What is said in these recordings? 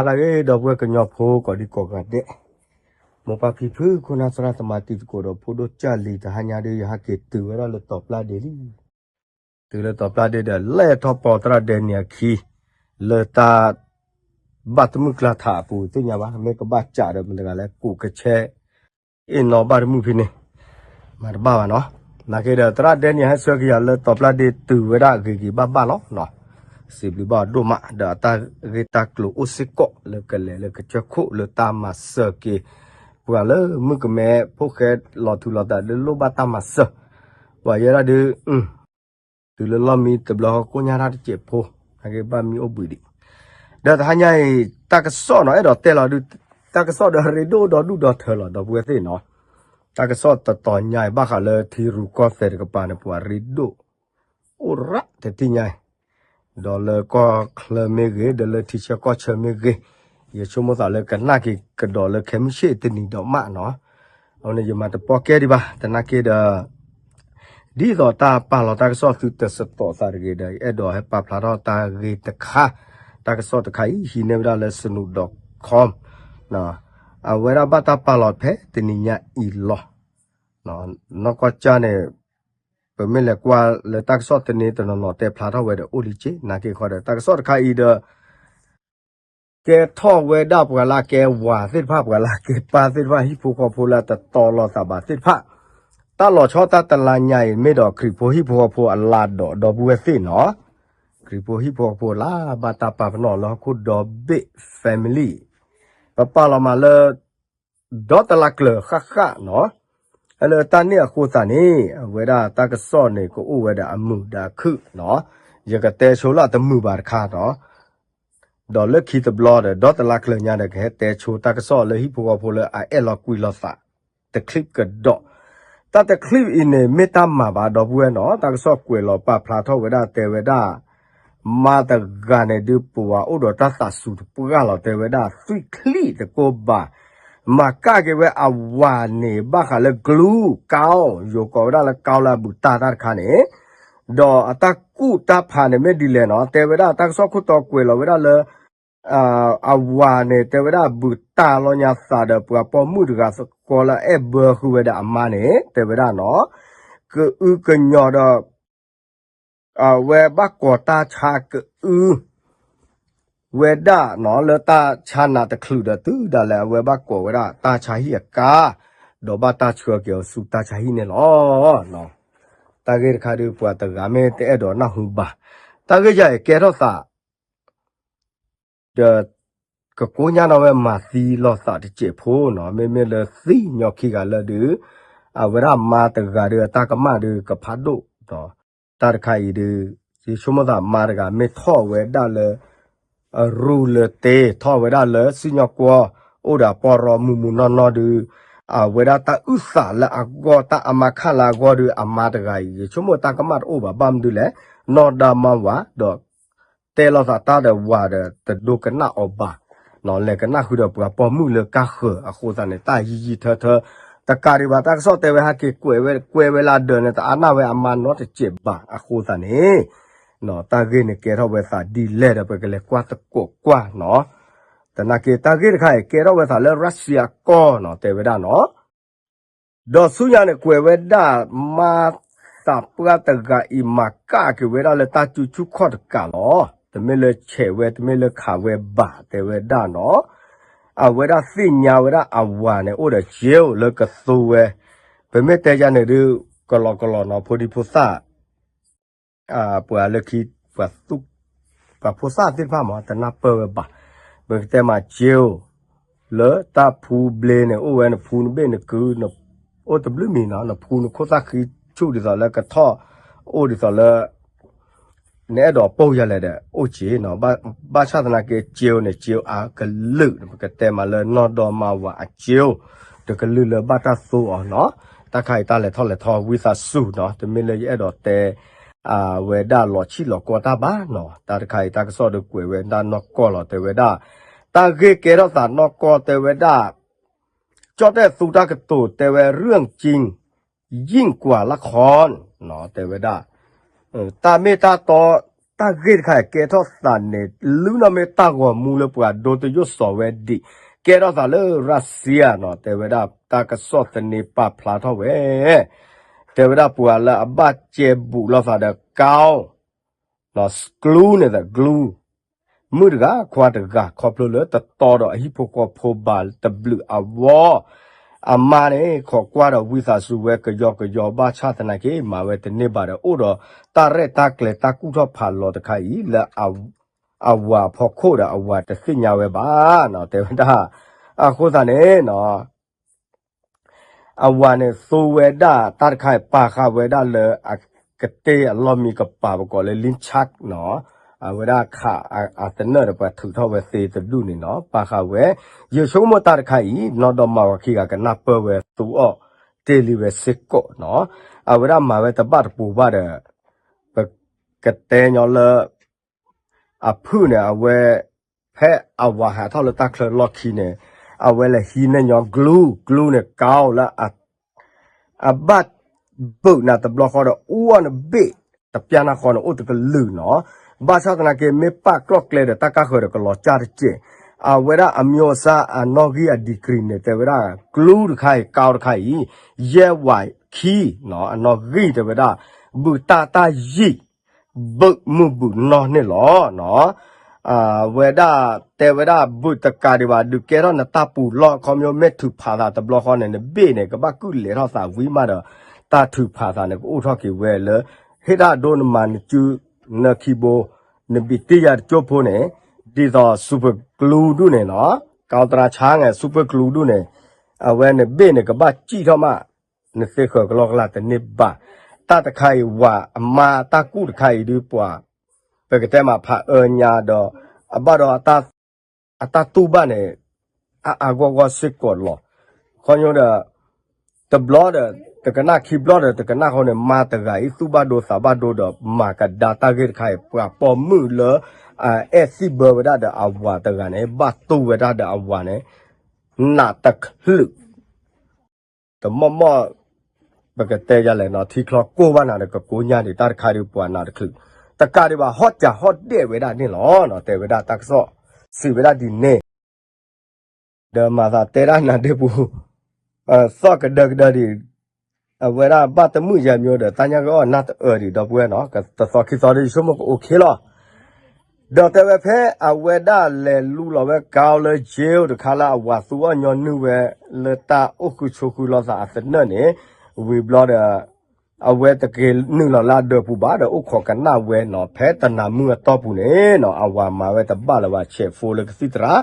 လၢဂ့ၤ ဒီပုၢ်ဝဲၢ်ကညီဖိကိးဒံကိးဂၤဒဲး, မိၢ်ပၢ်ဖံဖု ခိၣ်နၢ်သရၣ်သမါတံၤသကိးဒီးဖိဒိၣ်ကၢ်လံၤ တဟါညါဒုး ယဟဲက့ၤတုၤဝဲဒၣ်လၢတီၤပျၢ်ဒ့လံ. တုၤလၢတီၤပျၢ်ဒ့ဒီး လဲၤထီၣ်ပိာ်သရၣ်ဒဲနံၤအခံ လၢတၢ် ဘၣ်တမုၢ်ကျါထးအပူၤသ့ၣ်ညါဘၣ်, မ့ၢ်ကဘၣ်စးဒီးမတၤတဂၤလဲၣ် ကူးကဆဲ အ့ၣ်နီၤဘၣ်တမုၢ်ဖဲန့ၣ် မၤတဘၣ်ဘၣ်နီၤ. နာ်က့ဒီး သရၣ်ဒဲနံၤဟဲဆှၢက့ၤယၤလၢတီၤပျၢ်ဒ့ တုၤဝဲဒၣ်ဂ့ၤဂ့ၤဘၣ်ဘၣ်လီၤ. စံးဘျုးဘၣ်အီၤဒိၣ်မး ဒီးအတၢ်ဂ့ၢ်တၢ်ကျိၤအိၣ်စ့ၢ်ကီး လၢကလဲၤလၢကစၢၢ်ခိၣ်လၢတၢ်မၤစၢၤက့ၤ ပှၤလၢမုၣ်ကမဲဖိဃဲလီၤထူလီၤသး ဒုးလိၣ်ဘၣ်တၢ်မၤစၢၤ ပှၤယဲဒၣ်ဒုး တုၤလၢလီၢ်မံတဘျီဃီ ကိညၢ်တၢ်တစဲးဖိ နာ်က့ဘၣ်မံအိၣ်ဘှံးဒံး. ဒီးတဟါညါအံၤ တၢ်ကစီၣ်နီၤ အဲၣ်ဒိးတဲလီၤဒုး တၢ်ကစီၣ်ဒီးရ့ဒိၣ်ဒီဒူၣ်ဒီထၢလီၤ ဒီပုၢ်ဝဲၢ်သ့ၣ်နီၤ. တၢ်ကစီၣ်တတီၤညါအံၤ ဘၣ်ဃးလၢထံရူၢ်ကီၢ်သဲးတကပၤန့ၣ် ပှၤရ့ဒိၣ် အိၣ်ရၣ်တထံၣ်ညါအံၤ ဒီးလၢကီၢ်ချၢမ့ၢ်ဂ့ၤ ဒီးလၢထံဆၢကီၢ်ဆၢမ့ၢ်ဂ့ၤ, ယဆိကမိၣ်သးလၢကနၣ်က့ၤကဒီးလၢခဲမုၢ်ဆ့ၣ်တနံၤဒီးမးနီၤ. အဃိန့ၣ် ယမၤတပီၢ်ကဲဒံးဘၣ် သနာ်က့ဒီး ဒ်သိးတၢ်ပာ်လီၤတၢ်ကစီၣ်သုတစတီးသးတဂ့ၤဒီး ယအဲၣ်ဒိးဟဲပာ်ဖျါထီၣ်တၢ်ဂ့ၢ်တခါ, တၢ်ကစီၣ်တခါအံၤ ဟံးန့ၢ်ဝဲဒၣ်လၢ စနူး dot com အဝဲဒၣ်ဘၣ်တၢ်ပာ်လီၤဖဲတနံၤညါအံၤလီၤ. နီၢ်ကီၢ်ကၢ်န့ၣ် ပမ့ၢ်လဲၤကွၢ်လၢတၢ်ကစီၣ်တန့ၢ်တနီၤနီၤ တဲဖျါထီၣ်ဝဲဒီးအိၣ်လံက့ နာ်က့ဃီဒီး တၢ်ကစီၣ်တခါအံၤဒီး ကဲထီၣ်ဝဲဒၣ်ပှၤလၢအကဲဝၤသ့ၣ်တဖၣ် ပှၤလၢအကဲပၢ်သ့ၣ်တဖၣ် ဟံၣ်ဖိဃီဖိလၢအတတီလိာ်သးဘၣ်သ့ၣ်တဖၣ်, တၢ်လီၤဆီတၢ်တလါညါအံၤ မ့ၢ်ဒီးခရံာ်ဖိဟံၣ်ဖိဃီဖိအလၤဒီး ဒီပုၢ်ဝဲၢ်သ့ၣ်နီၤ, ခရံာ်ဖိဟံၣ်ဖိဃီဖိလၢဘၣ်တၢ်ပာ်ပနီၣ်လၢဟီၣ်ခိၣ်ဒီဘ့ၣ် family ပပာ်လီၤမးလၢ ဒီတလါကျၢၤဃၣ်ဃၣ်နီၤ, လၢတၢ်န့ၣ်အဃိသတးန့ၣ် အဝဲဒၣ်တၢ်ကစီၣ်န့ၣ် ကအိၣ်ဝဲဒၣ်အမုာ်ဒီးအခုၣ်နီၤ, ယကတဲဆိလၢအတမုာ်ဘၣ်တခါနီၤ, ဒီးလၢခံတဘျီဒီး ဒီတလါကျၢၤညါဒီး ကဟဲတဲဆိတၢ်ကစီၣ်လၢဟံၣ်ဖိဃီဖိလၢအအဲၣ်လီၤကွံလီၤသး တချံးကဒီး, တၢ်တချံးအံၤန့ၣ် မ့ၢ်တၢ်မၤဘၣ်ဒီပုၢ်ဝဲၢ်နီၤ, တၢ်ကစီၣ်ကွဲးလီၤပာ်ဖျါထီၣ်ဝဲဒၣ်တဲဝဲဒၣ် မါတဂၤန့ၣ်ဒုး ပဝၤအိၣ်ဒီးတၢ်သးစူၤတပှၢ်လီၤ တဲဝဲဒၣ် သွံၣ်ချံၣ်တကိးဘၣ်, မၤကၣ်က့ၤဝဲအဝၤန့ၣ် ဘၣ်ဃးလၢ glue ကၠီ, ယိၤကိးဝဲဒၣ်လၢကၠီလၢအဘူးတၢ်တၢ်တခါန့ၣ်, ဒီးအတၢ်ကူၣ်တၢ်ဖးန့ၣ်မ့ၢ်ဒ်လဲၣ်နီၤ, တဲဝဲဒၣ်တၢ်ကစီၣ်ခိၣ်တီကွဲးလီၤဝဲဒၣ်လၢ အဝၤန့ၣ် တဲဝဲဒၣ်ဘူးတၢ်လီၤညါသးဒီးပှၤပိာ်မုၣ်တဂၤသကိးလၢအဲၣ်ဘၢဃုာ်ဝဲဒၣ်အမါန့ၣ် တဲဝဲဒၣ်နီၤ, ကအုကညီၤဒီး အဝဲဘၣ်ကိးတၢ်ဆါကအု ဝဲဒၣ်နီၤ လၢတၢ်ဆါနးတချုးဒီးတုၤဒၣ်လဲာ် အဝဲဘၣ်ကိးဝဲဒၣ်တၢ်ဆါဟံၣ်အကါ, ဒီးဘၣ်တၢ်ဆှၢက့ၤအီၤဆူတၢ်ဆါဟံၣ်န့ၣ်လီၤ. တၢ်ဂ့ၢ်တခါဒုး ပှၤတဂၤမ့ၢ်တအဲၣ်ဒိးနၢ်ဟူဘၣ်, တၢ်ဂ့ၢ်ယၤအံၤကဲထီၣ်သး ဒီး ကကိညၢ်နီၣ်ဝဲမၤသံလိာ်သးတစဲးဖိနီၤ, မ့မ့ၢ်လၢသံညီခံဂၤလၢဒုး အဝဲဒၣ်မါတဂၤဒီးအတၢ်ကမၣ်ဒုးကဖးဒိၣ်ဒီး တၢ်တခါအံၤဒုး ယဆိကမိၣ်သးမါတဂၤမ့ၢ်ထီၣ်ဝဲဒၣ်လၢ အရူလၢတ့ ထီၣ်ဝဲဒၣ်လၢစံၣ်ညီၣ်ကွီၢ် အိၣ်ဒီးပီၢ်ရီမုၢ်မုၢ်နီၢ်နီၢ်ဒုး အဝဲဒၣ်တၢ်အုၣ်သးလၢအဂီၢ် တၢ်အမါခၣ်လၢအဂီၢ်ဒုး အမါတဂၤအံၤ ယဆိကမိၣ်တၢ်ကမၣ်တအိၣ်ဘၣ် ဘၣ်မနုၤလဲၣ် နီၢ်ဒါမါဝၤဒီး တဲလိာ်သးတၢ်ဒီးဝၤဒီးတဒိကနၣ်အီၤဘၣ်, လဲၤကနၣ်ဃုာ်ဒီးပှၤပိာ်မုၣ်လၢကါဃၢၤအဃိသတးန့ၣ် တၢ်ယံာ်ယံာ်ထၢထၢ တကးဒံးဘၣ် တၢ်ကစီၣ်တဲဝဲဟဲက့ၤကွဲးဝဲ ကွဲးဝဲလၢအဒၢးန့ၣ် တအါနၢ်ဝဲအမါနီတစဲးဘၣ်အဃိသတးန့ၣ် တၢ်ဂ့ၢ်န့ၣ်ကဲထီၣ်ဝဲသးဒ်လဲၣ်ဒီး ပကလဲၤကွၢ်သကိးကွၢ်နီၤ. သနာ်က့ တၢ်ဂ့ၢ်တခါအံၤ ကဲထီၣ်ဝဲသးလၢ Russia ကီၢ်နီၤ တဲဝဲဒၣ်နီၤ. ဒီးဆူညါန့ၣ် ကွဲးဝဲဒၣ် မါသးပှၢ်တဂၤအံၤ မၤကၣ်က့ၤဝဲဒၣ်လၢတၢ်စုဆူၣ်ခီၣ်တကးလီၤ. တမ့ၢ်လၢဆဲးဝဲ တမ့ၢ်လၢခးဝဲဘၣ် တဲဝဲဒၣ်နီၤ. အဝဲဒၣ်သ့ၣ်ညါဝဲဒၣ်အဝၤန့ၣ် အိၣ်ဒီး jail လၢကသိဝဲ, ပမ့ၢ်တဲယၤန့ၣ်ဒုး ကလီကလီနီၤ ဖိဒံဖိသၣ် ပှၤလၢခံ ပှၤသူၣ် ပှၤဖိသၣ်သ့ၣ်တဖၣ်မး တနၢ်ပၢၢ်ဝဲဘၣ်. ပကတဲမး jail လၢတၢ်ဖူဘျ့န့ၣ် အိၣ်ဝဲနဖူနဘ့ၣ်နကု အိၣ်တဘျုးမံၤနီၤ နဖူနခိၣ်သၣ်ဃံဆူၣ်ဒ်သိးလၢကထီၣ် အိၣ်ဒ်သိးလၢ နအဲၣ်ဒိးပိာ်ယၤလဲၣ်ဒီး အိၣ်က့ၤနီၤ. ဘၣ်ဆၣ်သနာ်က့ jail န့ၣ် jail အကလုာ် ပကတဲမးလၢနီၢ်ဒီမါဝၤအ jail တကလုာ်လၢဘၣ်တၢ်သိအီၤနီၤ. တၢ်ခါအံၤတၢ်လဲၤထီၣ်လဲၤထီဝံသးစူၤနီၤ တမ့ၢ်လၢယအဲၣ်ဒိးတဲ အဝဲဒၣ်လီၤဆံၣ်လီၤကီတၢ်ဘၣ်နီၤ. တၢ်တခါအံၤတၢ်ကစီၣ်ဒုးကွဲးဝဲဒၣ်နီၢ်ကီၢ်လီၤ တဲဝဲဒၣ် တၢ်ဂ့ၢ်ကဲထီၣ်သးနီၢ်ကီၢ်တဲဝဲဒၣ် ကၠီၣ်တဲၣ်သူတၢ်ကတိၤတဲဝဲ รื่องจริงยิ่งกว่าละคร တဲဝဲဒၣ် တၢ်မ့ၢ်တၢ်တီ တၢ်ဂ့ၢ်တခါအံၤကဲထီၣ်သးန့ၣ် လုၢ်နီၢ်မ့ၢ်တၢ်ဂီၤမူလၢပှၤဒိတယိၣ်စီၤဝဲဒံး ကဲထီၣ်သးလၢရၢၣ်စံယါနီၤ တဲဝဲဒၣ်တၢ်ကစီၣ်သန့ပာ်ဖျါထီၣ်ဝဲ တဲဝဲဒၣ်ပှၤလၢအဘၣ်ကဲဘူးလိာ်သးဒီးကါ ကျူန့ၣ်သ ကျူ မုၣ်တဂၤခွါတဂၤ ခီဖျိလၢတတီဒီးအဟံၣ်ဖိဃီဖိဘၣ်တဘျုးအဝီ အမါန့ၣ် ခိးကွၢ်ဒီးဝံသးစူၤဝဲကယီကယီ ဘၣ်ဆၣ်သနာ်က့ မၤဝဲတန့ၢ်ဘၣ်ဒီး အိၣ်ဒီးတၢ်ရဲၣ်တၢ်ကျဲၤတၢ်ကူၣ်ထီၣ်ဖးလီၤတခါအံၤ လၢအဝၤအဖီခိၣ်ဒီးအဝၤတသ့ၣ်ညါဝဲဘၣ်နီၤ တဲဝဲဒၣ် အဃိသတးန့ၣ်နီၤ အဝၤန့ၣ် သူဝဲဒၣ်တၢ်တခါအံၤ ပာ်ဃာ်ဝဲဒၣ်လၢအကတ့အလီၢ်မံကပၤ ပကိးလၢ လံဆၣ်နီၤ အဝဲဒၣ်ခးအသနၢၣ်ဒီးပှၤထုးထီၣ်ဝဲသ့တဒူၣ်န့ၣ်နီၤ ပာ်ဃာ်ဝဲ ယဆိကမိၣ်တၢ်တခါအံၤ နီၢ်ဒီမါဝၤခံဂၤကနၢ်ပၢၢ်ဝဲသူအီၤတ့ၢ်လံဝဲစ့ၢ်ကီးနီၤ အဝဲဒၣ်မၤဝဲတဘၣ်တပူၤဘၣ်ဒီး ပကတဲညီလၢ အဖုၣ်န့ၣ် အဝဲ ဖဲအဝၤဟးထီၣ်လၢတၢ်ချၢလီၢ်ခံန့ၣ် အဝဲလဲၤဟံးန့ၢ်ညီကျူ ကျူန့ၣ် ကါလၢ အဘၣ်ဘုးနၤတဘျီဃီဒီး အူအီၣ်နဘ့ၣ်တပျၢ်နၢ်ဃီန့ၣ် အိၣ်တကလုာ်နီၤ ဘၣ်ဆၣ်သနာ်က့ မ့ၢ်ပာ်ကျီၢ်ကျဲဒီးတၢ်ကၢ်ဃၢၤဒီးကလီၤကၢ်တစဲး အဝဲဒၣ်အမျိုးအစားအနီၣ်ဂံၢ်အ degree န့ၣ် တဲဝဲဒၣ် ကျူတခါအံၤ ကါတခါအံၤ ယဲၢ်ဝးခံ အနီၣ်ဂံၢ်တဲဝဲဒၣ် ဘုးတၢ်တၢ်ယံာ် ဘုးမုၢ်ဘုးနီၢ်န့ၣ်လီၤ. အဝဲဒၣ်တဲဝဲဒၣ်ဘုးတကးဒံးဘၣ် ဒုးကဲထီၣ်နတၢ်ပူၤလီၢ် ခီဖျိမ့ၢ်ထုးဖးသးတဘျီဃီန့ၣ် နဘ့ၣ်န့ၣ် ကဘၣ်ကုၢ်လဲၤထီၣ်သးဝံၤမးဒီး တၢ်ထုးဖးသးန့ၣ် ကအိၣ်ထီၣ်က့ၤဝဲလၢ ဟ့ၣ်တၢ်ဒိနမၤနစု နခံဘိ နဘံးတ့ၢ်ယၤတကၠိဖိန့ၣ် ဒ်သိး super glue ဒူၣ်န့ၣ်နီၤ ကီသရၣ်ဆါငဲ super glue ဒူၣ်န့ၣ် အဝဲနဘ့ၣ်န့ၣ် ကဘၣ်စံၣ်ထီၣ်မး နသ့ဃၢၤကလီကလီတန့ၢ်ဘၣ်. တၢ်တခါအံၤဝၤအမါတၢ်ကူၣ်တခါအံၤဒုးပှၤ ပကတဲမးဖးအၢညါဒီး အဘၣ်ဒီး အတၢ်တူၢ်ဘၣ်န့ၣ် အါအါဂီၢ်ဂီၢ်စ့ၢ်ကီးလီၤ. ခီဖျိဒီး တဘျီဒီး တကနၣ်ခံဘျီဒီး တကနၣ်ဃီန့ၣ် မါတဂၤအံၤ သူၣ်ဘၣ်ဒိသးဘၣ်ဒိဒီး မၤကဒါတၢ်ဂ့ၢ်တခါအံၤ ပှၤပိာ်မုၣ်လၢ အအဲၣ်သံၣ်ဘၢဝဲဒၣ်ဒီးအဝၤတဂၤန့ၣ် ဘၣ်တူၢ်ဝဲဒၣ်ဒီးအဝၤန့ၣ် နးတချုး တမီၢ်မီၢ် ပကတဲယၤလဲၣ်နီၤ ထံချီကိၢ်ဘၣ်နၤဒီး ကကိညၢ်ဒံး တၢ်တခါဒုးပှၤနးတချုး တကးဒံးဘၣ် ဟီၣ်စၢဟီၣ်ဒဲးဝဲဒၣ်န့ၣ်လီၤ. တဲဝဲဒၣ်တၢ်ကစီၣ် စံးဝဲဒၣ်ဒ်န့ၣ် ဒီးမၤသးတဲဒၣ်နၤဒ့ပူၤ သီၣ်ကဒၢကဒၢဒံး အဝဲဒၣ်ဘၣ်တမုာ်ယၤမံၤဒီး တၢ်ညၣ်ဂ့ၢ်အီၣ်နၢ်တအၢဒံး ဒီပုၢ်ဝဲၢ်နီၤ တသီခံသီဒ်ယဆိကမိၣ်ကအိၣ်ခ့လီၤ. ဒီးတဲဝဲဖဲအဝဲဒၣ်လဲၤလူလီၤဝဲကါလၢ jail တခါလၢအဝၤသူအီၣ်ညီနုၢ်ဝဲ လၢတၢ်အိၣ်ဃုာ်ဆိးဃုာ်လိာ်သးအသနၢၣ်န့ၣ် ဝံၤဘျီဒီး အဝဲတက့ၤနုာ်လီၤလၢအဒၢးပူၤဘၣ်ဒီး အိၣ်ခိးကနၣ်ဝဲနီၤ ဖဲတနၤမုၢ်အတီၢ်ပူၤန့ၣ်နီၤ အဝၤမၤဝဲတဘၣ်လၢၤဘၣ် ဆဲးဖိလၢကသံၣ်သရၣ်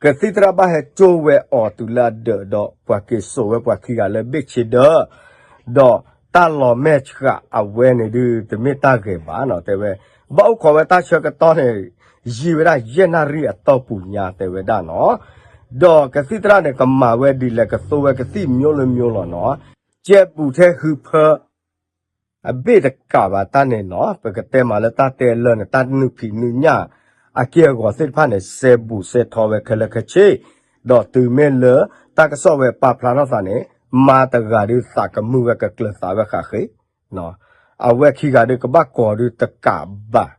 ကသံၣ်သရၣ်ဘၣ်ဟဲကၠိဝဲအီၤတုၤလၢအဒၢးဒီး ပှၤက့ၤစိာ်ဝဲပှၤခံဂၤလၢဘ့ၣ်ဆ့ဒၢ ဒီးတၢ်လီၤမဲာ်ဆှးအဝဲန့ၣ်ဒုး တမ့ၢ်တၢ်ဂ့ၤဘၣ်နီၤ တဲဝဲ ဘၣ်အိၣ်ခိးဝဲတၢ်ဆၢကတီၢ်န့ၣ် ယံာ်ဝဲဒၣ်ယဲၢ်နၣ်ရံၣ်အတီၢ်ပူၤညါ တဲဝဲဒၣ်နီၤ ဒီးကသံၣ်သရၣ်န့ၣ် ကမၤဝဲဒ်လဲၣ် ကသိဝဲကသံၣ်မျိုးလၢမျိုးလီၤနီၤ ကဲဘူးထဲဟုဖၢ အဘ့ၣ်တကးဘၣ်တၢ်န့ၣ်နီၤ ပကတဲမးလၢတၢ်တဲလၢာ်န့ၣ် တၢ်နုာ်ဖံးနုာ်ညၣ် အက့ၢ်အဂီၤသ့ၣ်တဖၣ်န့ၣ် စဲဘူးစဲထီဝဲခဲလၢာ်ခဲဆ့ ဒီးတုၤမ့ၢ်လၢ တၢ်ကစီၣ်ဝဲပာ်ဖျါထီၣ်သးန့ၣ် မါတဂၤဒုးသးကမုာ်ဝဲကကျၢၤသးဝဲဃးဃ့ အဝဲခံဂၤဒုးကဘၣ်ကိးဒုးတကးဘၣ်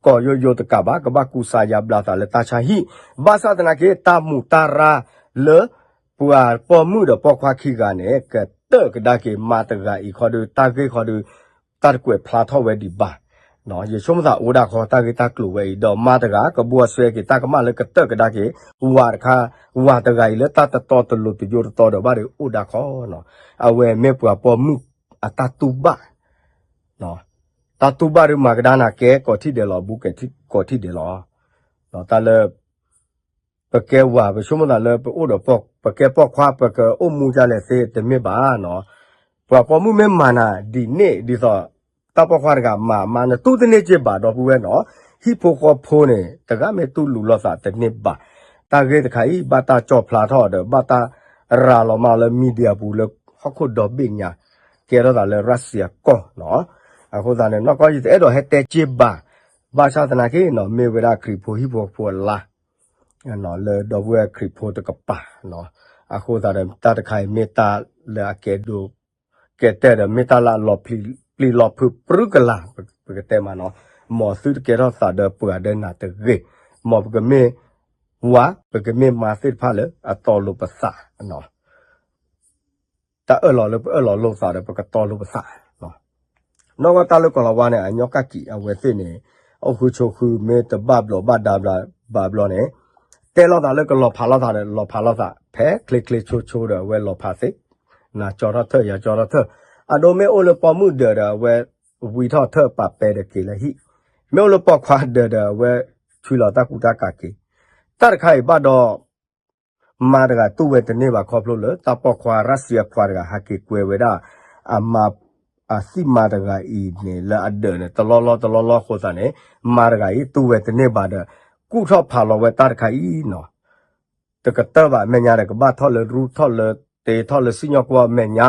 ကိးယိယိတကးဘၣ် ကဘၣ်ကူစါယါဘျါသးလၢတၢ်ဆါဟံၣ် ဘၣ်ဆၣ်သနာ်က့ တၢ်မူးတၢ်ရၢ်လၢ ပှၤပိာ်မုၣ်ဒီးပိာ်ခွါခံဂၤန့ၣ် ကတၢၢ်ကဒါက့ၤမါတဂၤအံၤခီဒုး တၢ်ဂ့ၢ်ခီဒုး တၢ်တကွဲးဖျါထီၣ်ဝဲဒံးဘၣ်. ယဆိကမိၣ်သးအိၣ်ဒၣ်ခီ တၢ်ဂ့ၢ်တၢ်ကျိၤဝဲအံၤ ဒီးမါတဂၤ ကဘှီဆွဲက့ၤတၢ်ကမၣ်လၢကတၢၢ်ကဒါက့ၤ ဝၤတခါ ဝၤတဂၤအံၤလၢတၢ်တတီတလိၤတယိတတီဒီးဘၣ်ဒီးအိၣ်ဒၣ်ခီနီၤ အဝဲမ့ၢ်ပှၤပိာ်မုၣ်အတၢ်တူၢ်ဘၣ် တၢ်တူၢ်ဘၣ်ဒုးမၤကဒါနၤကဲကိးထံၣ်ဒဲးလီၤ ဘူးကဲကိးထံၣ်ဒဲးလီၤ. တၢ်လၢ ပကဲဝၤ ပဆိကမိၣ်သးလၢပအိၣ်ဒီး ပကဲပိာ်ခွါ ပကအိၣ်မူဒ်လဲၣ်သ့ တမ့ၢ်ဘၣ်နီၤ. ပှၤပိာ်မုၣ်မ့ၢ်မၤနၤဒ်န့ၣ် ဒ်သိး တၢ်ပိာ်ခွါတဂၤမၤ မၤနတူၢ်တန့ၢ်က့ဘၣ် ဒီပုၢ်ဝဲၢ်နီၤ. ဟံၣ်ဖိဃီဖိန့ၣ် တဂၤမ့ၢ်တူၢ်လိာ်လိာ်သးတန့ၢ်ဘၣ်. တၢ်ဂ့ၢ်တခါအံၤ ဘၣ်တၢ်ကၠီၣ်ဖျါထီၣ်ဒီး ဘၣ်တၢ်ရၤလီၤမးလၢ media ပူၤလၢဟီၣ်ခိၣ်ဒီဘ့ၣ်ညါ ကဲထီၣ်သးလၢ Russia ကီၢ်နီၤ. အဃိသတးန့ၣ် နီၢ်ကီၢ်ယတအဲၣ်ဒိးဟဲတဲက့ဘၣ်. ဘၣ်ဆၣ်သနာ်က့နီၤ မ့ၢ်ဝဲဒၣ်ခရံာ်ဖိဟံၣ်ဖိဃီဖိအလါ လၢဒီပုၢ်ဝဲၢ်ခရံာ်ဖိတကပၤနီၤ. အဃိသတးဒီး တၢ်တခါအံၤမ့ၢ်တၢ်လၢအကဲဒိ ကဲတဲာ်ဒီး မ့ၢ်တၢ်လၢအလီၤပျံၤလီၤဖုးပြူကလာ် ပကတဲမးနီၤ. မ်သုတကဲထီၣ်သးဒီးပှၤဒီးနၤတဂ့ၤ. မ်ပကမ့ၢ်ဝၤ ပကမ့ၢ်မါသ့ၣ်တဖၣ်လၢအတီလိာ်ပသး တၢ်အၢၣ်လီၤလၢပအၢၣ်လီၤလိာ်သးဒီး ပကတီလိာ်ပသး. နီၢ်ကီၢ်တၢ်လၢကီၢ်လီၤဝါန့ၣ် အညီကၣ်ကံာ်အဝဲသ့ၣ်န့ၣ် အိၣ်ဃုဆိးဃု မ့ၢ်တဘၣ်ဘျီးဘၣ်ဒါဘျီဘျီန့ၣ် တဲလိာ်သးလၢကလီၤဖးလိာ်သးဒီး လီၤဖးလိာ်သး ဖဲချ့ချ့ဆိဆိဒီး အဝဲလီၤဖးသ့ နၤကၠီထီၣ်ထၢၣ် ယၤကၠီထီၣ်ထၢၣ်. အဒိမ့ၢ်အိၣ်လၢပိာ်မုၣ်ဒၢးဒီး အဝဲ ဝံထီၣ်ထၢၣ်ပာ်ပဲဒီးက့ၤလၢဟံၣ်. မ့ၢ်အိၣ်လၢပိာ်ခွါဒၢးဒီး အဝဲဆွံလီၤတၢ်ကူတၢ်ကၤက့ၤ. တၢ်တခါအံၤဘၣ်ဒီး မါတဂၤတူၢ်ဝဲတန့ၢ်ဘၣ် ခီဖျိလၢတၢ်ပိာ်ခွါ ရၢၣ်စံအခွါတဂၤ ဟဲက့ၤကွဲဝဲဒၣ် အမါ အသံၣ်မါတဂၤအံၤန့ၣ် လၢအဒၢးန့ၣ် တလီၢ်လီၢ်တလီၢ်လီၢ်အဃိသတးန့ၣ် မါတဂၤအံၤတူၢ်ဝဲတန့ၢ်ဘၣ်ဒီး ကူၣ်ထီၣ်ဖးလီၤဝဲတၢ်တခါအံၤနီၤ. တကတၢၢ်ဘၣ် အမဲာ်ညါဒီး ကဘၣ်ထီၣ်လၢရူၢ် ထီၣ်လၢတ့ ထီၣ်လၢစံၣ်ညီၣ်ကွီၢ်အမဲာ်ညါ.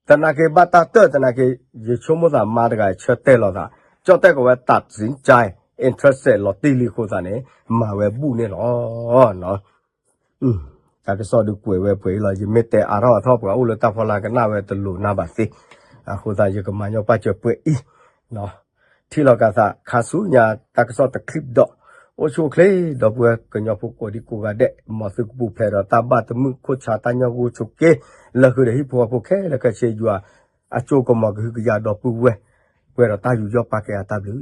သနာ်က့ဘၣ်တၢ်တၢၢ် သနာ်က့ ယဆိကမိၣ်သးမါတဂၤအံၤဆၢတဲာ်လီၤသး ကၠီၣ်တဲၣ်ကဝဲ ตัดสินใจ interested လီၤတံၢ်လံအဃိသတးန့ၣ် မၤဝဲဘူၣ်န့ၣ်လီၤ. တၢ်ကစီၣ်ဒုးကွဲးဝဲပှဲၤအံၤလီၤ. ယမ့ၢ်တဲအါထီၣ်အါထီၣ်ပှၤအိၣ်လၢတၢ်ဖီလာ်ကနၣ်ဝဲတလိၤနၤဘၣ်သ့. အဃိသတး ယကမၤညီပာ်စၢၤပှဲၤအံၤ ထံၣ်လိာ်က့ၤသး ခါဆူညါတၢ်ကစီၣ်တချံးဒီး အိၣ်ဆူၣ်အိၣ်ချ့ ဒီပုၢ်ဝဲၢ်ကညီဖိကိးဒံကိးဂၤဒဲး မ်သုကပူၤဖျဲးဒီးတၢ်ဘၣ်တမုာ်ခိၣ်ဆါတၢ်ညီဂိၢ်ဆိးက့ လၢဃုာ်ဒီးဟံၣ်ဖိဃီဖိခဲလၢာ်ခဲဆ့ ယွၤအစိကမီၤကဟုကယာ်ဒီပုၢ်ဝဲၢ် ပှဲၤဒီးတၢ်ယူးယီၣ်ပာ်ကဲအတၢ်ဘျုး